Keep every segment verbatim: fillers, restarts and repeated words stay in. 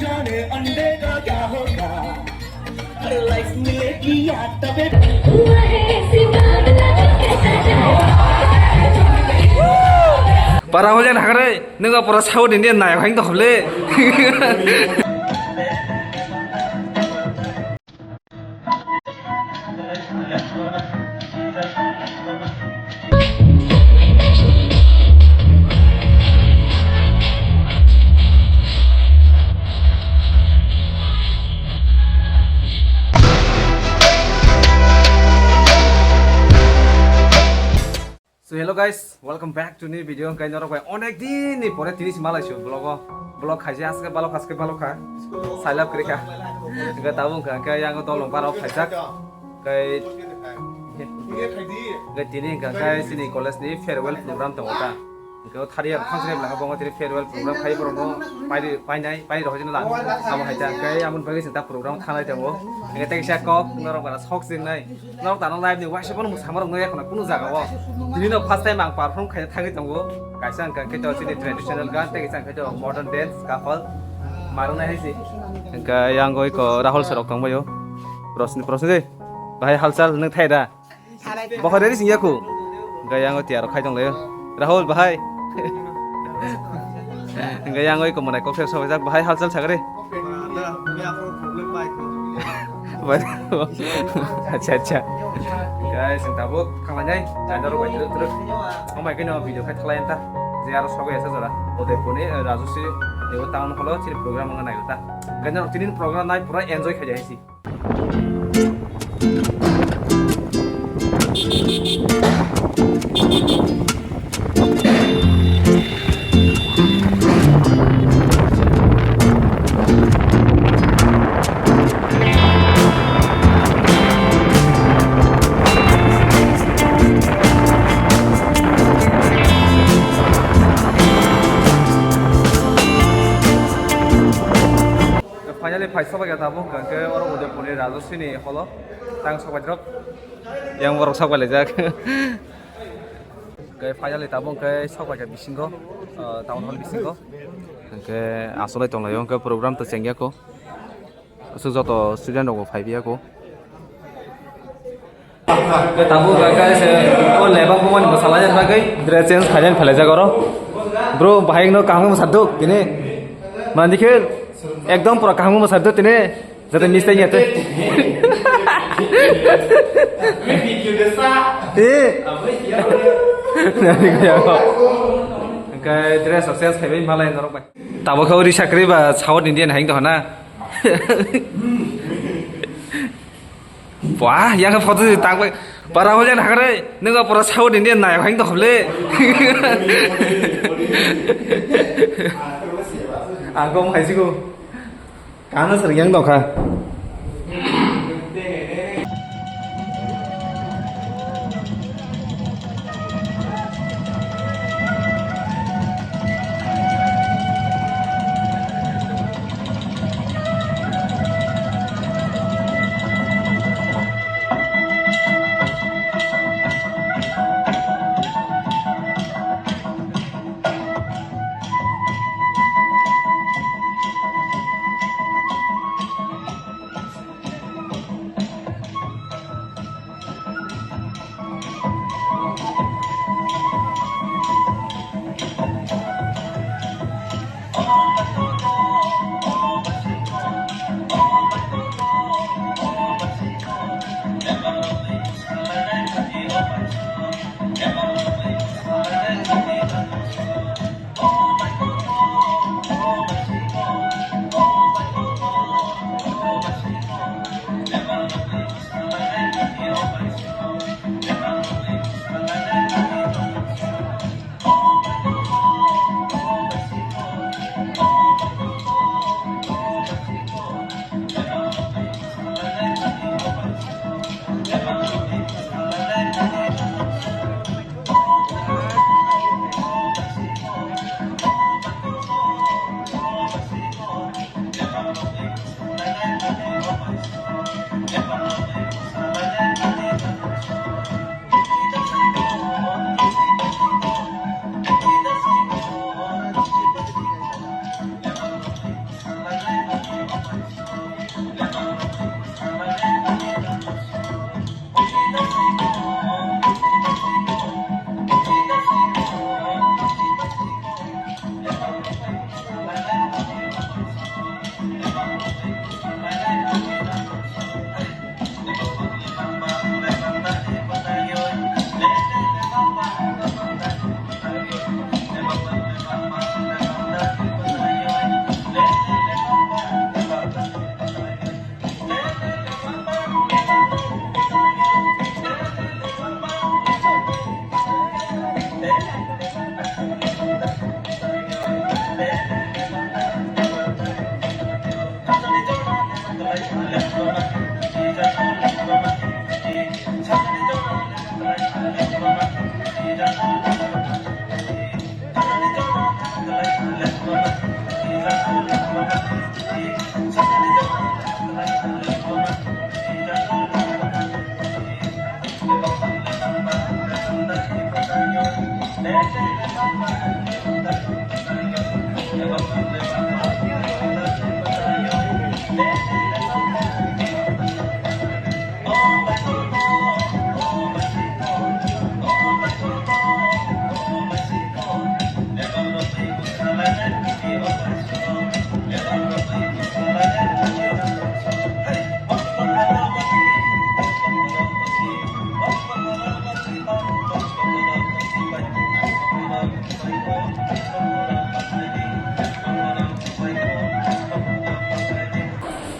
जाने अंडे का क्या होगा, अरे लाइफ मिलेगी या तबे। Para hole na kare, nungo pura South Indian na yang to hole. So hello guys, welcome back to new video. Hwnkhe norok bai onek din ni pore tini si malai su vlog o. Vlog khaise aske balok aske balok kha. Sailap kri kha. Hwnkhe tabuk hwnkhe hwnkhe yang dolong barok khaijak. Hwnkhe hwnkhe tini hwnkhe hwnkhe chini college ni farewell program tongo ta. Hwnkhe o thari yak thang sini belai bongo tini farewell program khai borok no pai pai nai pai rok hino lang. Amo hai ta hwnkhe amon bagwi chwng ta program thanglai tongo. Hwnkhe tei kisa kok norok bara sok chwng nai. Norok tano live ni waisa bono mwsama rok nukya khwna kunu jaga o. Tini no first time ang perform khaina thangwi tongo. Kaisa hwnkha khe to chini traditional gan tei kaisa hwnkha khe to modern dance couple. Marwk nai hai se. Hwnkha yang oi ko Rahul sir rok tongbaio. Rosni, Rosni de. Bahai halchal nwng thai da? Bokhorok ready sing yaku. Hwnkha yang o tiyar khai tong laio. Rahul bahai. Hwnkha yang oi ko mwnai kok thep sobaijak bahai halchal sagri. Acha, acha. Guys, ang tabuk thanglainai. Jandar bai truk truk. Amai keno video khai thalai anta. Je aro sogo esa jora. Udaipurni, eh, Rajusri, ebo town hall o chini program wngna nai ta. Guys, norok tini program nai pura enjoy khai jai si. Finally, phai sobai kha tabuk hwnkha khe oro Udaipurni Rajaswini holo tang sobai rok. Yang borok sobai laijak. Hwnkhe finally tabuk hwnkhe sobai kha bisingo, ah, town hall bisingo. Hwnkhe asolai tong laio, hwnkhe program to chengya kho. Aswk joto student rok bo phai biya kho. Tabuk hwnkhe se o lebak bumani bwsalaina bagwi dress change khainani phelaijak oro. Bro, bahai no kaham mwsardo tini. Mandi khe ekdom pura kaham mwsardo tini. Jate mistake ya te. Eh. Hwnkhe dress rok change khaibai malai norok bai. Tabuk khe ori sakri ba South Indian hai wngtong na. Wah, yang photo si tak bai. Para hole na kare, nungo pura South Indian nayok hai wngtong le. Ang kong hai sigo. Kano sering yang tong kha.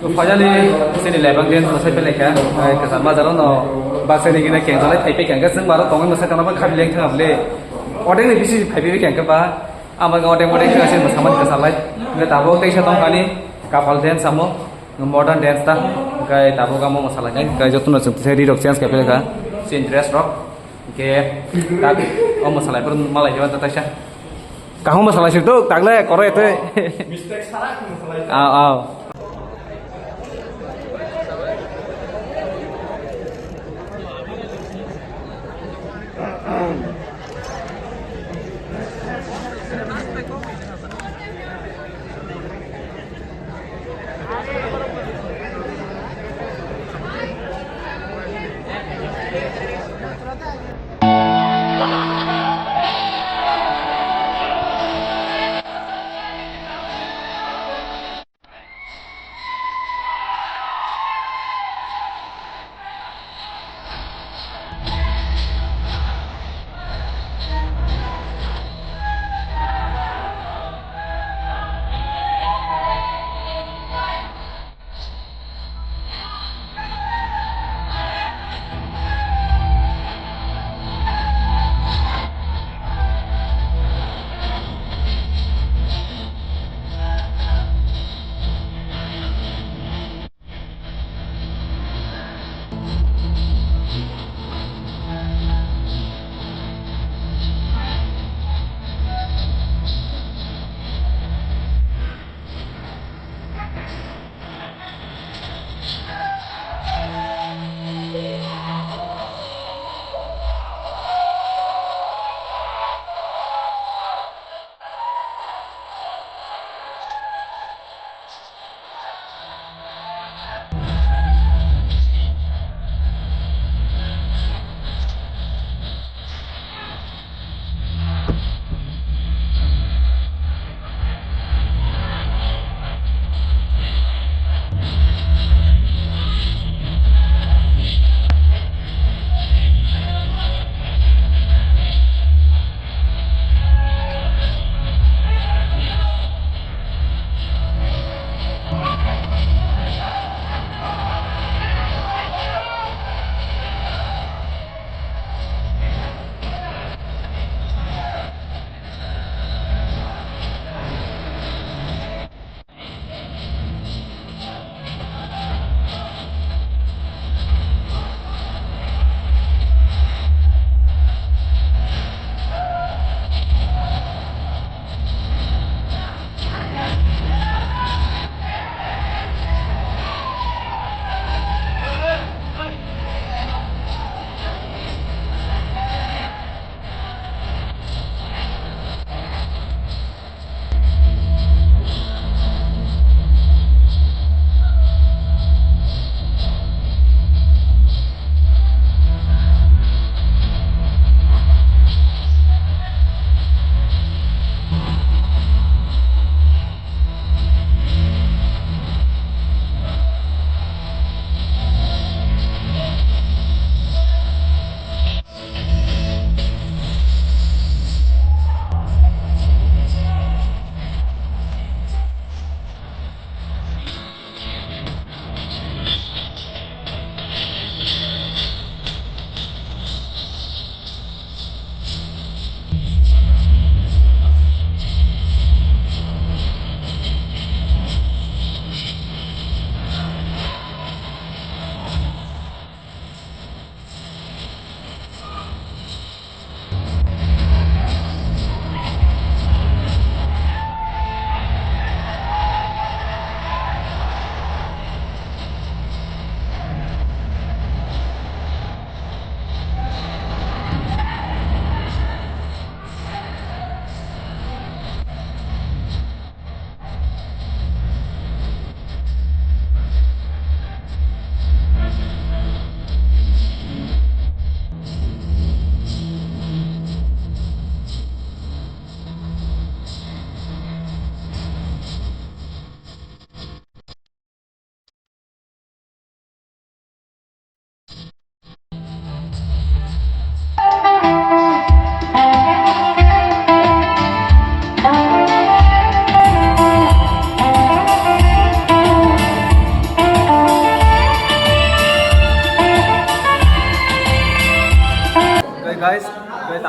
Finally, chini lebang dance mwsai pele kha. Ai, kwcham bazar no baksa ni gina keng jalai thai pe keng kha, chwng baro tongwi mwsai tongna ba khabi leng thang ble. Odeng ni bisi thai pe keng kha ba. Ama ga odeng odeng kha sin mwsamani kwsa lai. Nge tabuk teisa tong kani couple dance amo, modern dance ta. Gai tabuk amo mwsa lai nai. Gai jotono chwng tisa ri rok change kha pele kha. Sin dress rok. Ke tak o mwsa lai pur malai jeba ta taisa. Kahung mwsa lai sir tu tak le kore te. Mistake sara mwsa lai. Aw, aw.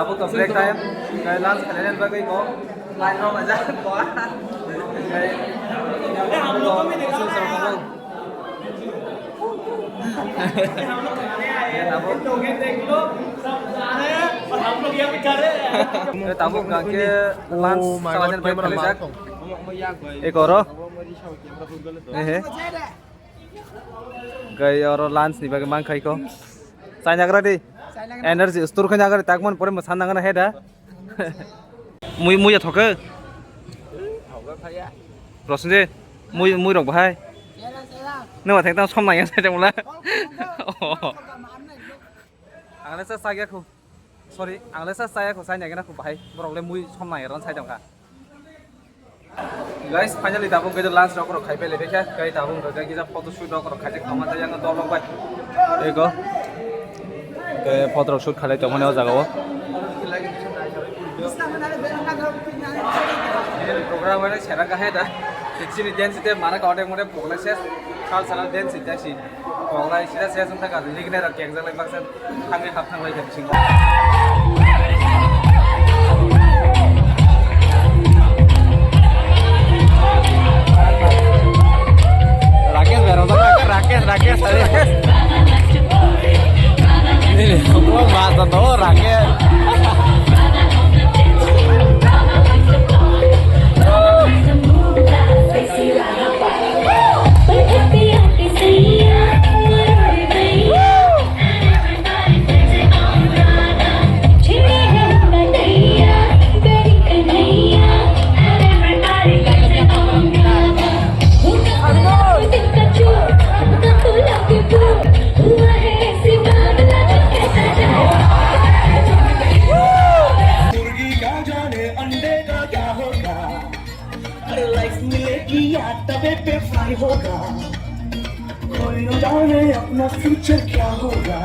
Abo to break time, kai lunch khainani bagwi ko line rok ajak ko. Kai abo to usul sal ko. Ye abo. Ye abo hwnkha khe lunch khainani bagwi khaijak. Eko oro. Ehe. Gai oro lunch ni bagwi man khai ko. Chai nagra di. Energy store khai nagra di, tak mon pore mo san nangana he da. Mui, mui ya thoke. Rosne, mui, mui rok bahai. Nima thek tang som nang ya sai tang mula. Ang le sa sa ya khu. Sorry, ang le sa sa ya khu, sai nai gana khu bahai. Borok le mui som nai ron sai tang kha. Guys, finally tabuk khe lunch rok rok khai pai le bekha. Kai tabuk rok khe kisa photo shoot rok rok khai tong ma yang dol rok bai. Ego. Ke photo rok shoot khalai tong mani o jaga o. Program ani sera ka he da. Chini dance te mana ka ode mode program ses. Cultural dance ita si. Koklai sida se sung thaka ligne rok keng jalai baksa thangwi hap thanglai kha bisingo. Rakesh berajak, Rakesh, Rakesh, Rakesh. Ini, semua bahasa tuh Rakesh. मुर्गी क्या जाने अंडे का क्या होगा। अरे लाइफ मिलेगी या तवे पे फ्राई होगा। कोई न जाने अपना फ्यूचर क्या होगा।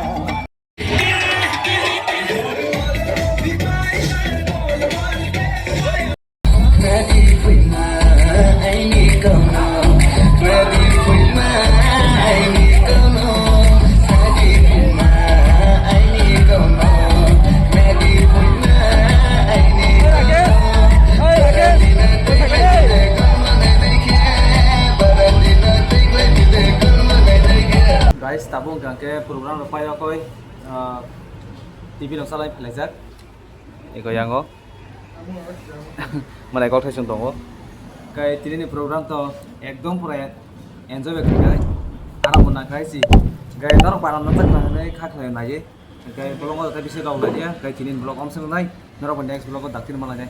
Guys, tabuk hwnkha khe program rok pai okoi, ah, T V rok salai phailajak. Eko yango. Malai kok thai chwng tongo. Kai tini ni program to ekdom pura enjoy bai khainai. Aram bo nang khai si. Kai norok para no tak nang nai kha khlai nai. Kai bolong o tai bisi rok lai ya. Kai tini ni vlog om se nai. Norok bo next vlog o dak tini malai nai.